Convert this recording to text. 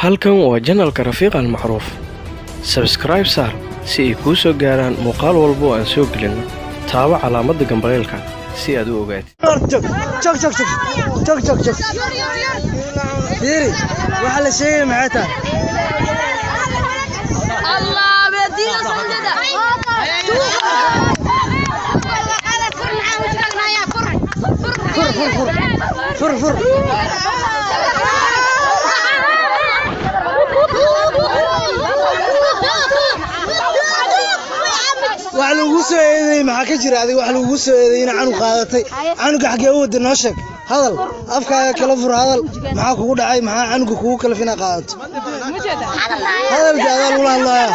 Halkan waa channelka Rafiiq Almacruuf. Subscribe saar si ay kuu soo gaaraan muuqaal walba oo aan soo gelinno. Taabo calaamadda gambaleelka si aad u ogaatid. Jog, jog, jog, jog, jog, jog, jog. Fiiri, waxa la sheegaya maxay tahay? Allah bediina soo. Fur, fur, fur, fur, fur. Waxa lagu soo eedeeyey maxaa ka jira adiga? Waxa lagu soo eedeeyey in canug qaadatay. Canuga xaggee u wada? Noo sheeg, hadal, afkaaga kala fur, hadal. Maxaa kugu dhacay? Maxaa canuga kugu kalaf inaad qaadato? Hadalka adaa lagula hadlayaa.